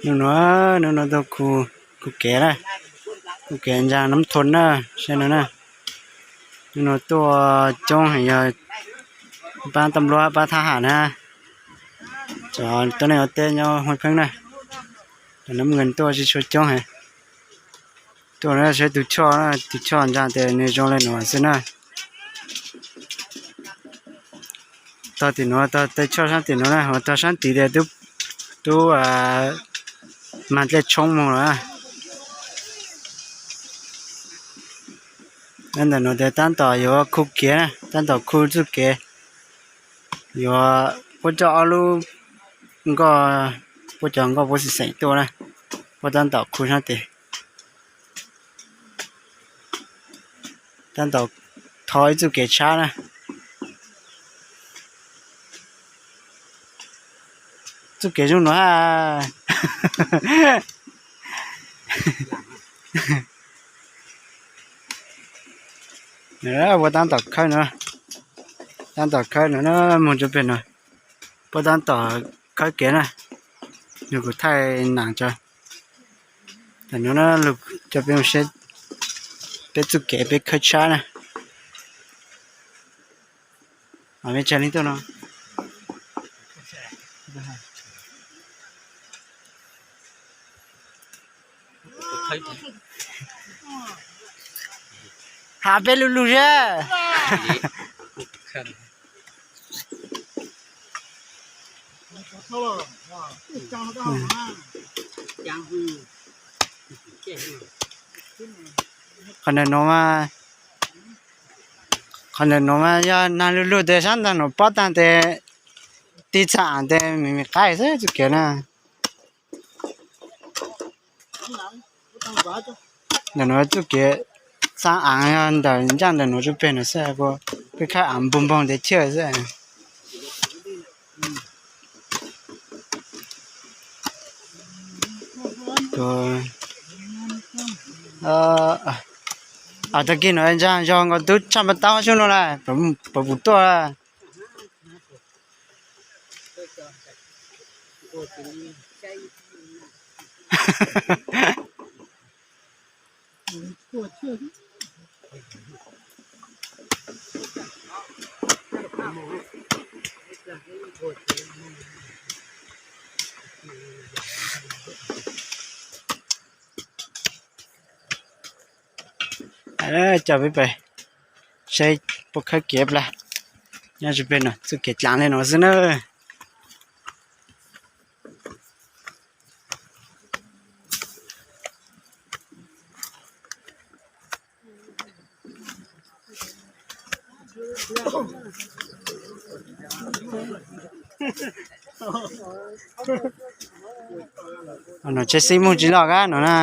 Hnub no, hnub no tuaj khu, khu kev na, khu kev ntsa Nab Thoo na, saib no na. Hnub no tuaj coob heev, yog pab toj npluab pab thab ham na, cov tuab neeg ua teb nyob Huaj Pheeb na, cov Nab Nkees tuaj tsis tshua coob heev. Tuaj na saib tus choj, tus choj ntsa tes nws zoo li no xwb na. Tog tim nuav, tog tej choj sab tim nuav na, ho tog sab tid tes tub mag dlej tshoob moog lawm. Ntawm nuav tes tab tom yuav khu kev na, tab tom khu txuj kev, yuav puab coj ob lub nkoj, puab cov nkoj puab xeem xeem tuaj na, puab tab tom khu sab tes, tab tom thov ib txuj kev tshab na. Txuj kev zoo nuav, puab tab tom khawb no, tab tom khawb no na, moog rua peg no, puab tab tom khawb kev na, nug kuv thaij naam tso. Tam nuav na, lug coj peb mus saib peb txuj kev peb khawb tshab na. Mej tsa li tuaj no. Has peb lug lug seb. Qhov ntawm nuav mas, qhov ntawm nuav mas yog nag lug lug tes sab ntawm nuav pob taag tes tig txha tes me me qaib xwb txuj kev na. Ntawm nuav txuj kev txha aav yog ntawm ncaaj ntawm nuav tsuj peg nuav xwb, peb khawb aav npoog npoog tes chawj xwb. Tag kis nuav ntsa zog nkaus tub tshaj npaj taub xwb no las, puas pum tuaj. Coj peb pais saib puab khawb kev plag. Nyob tsuj peg nuav txuj kev dlaav le nuav xwb na. Nuav tsheb xib moog tsis loj kab nuav na.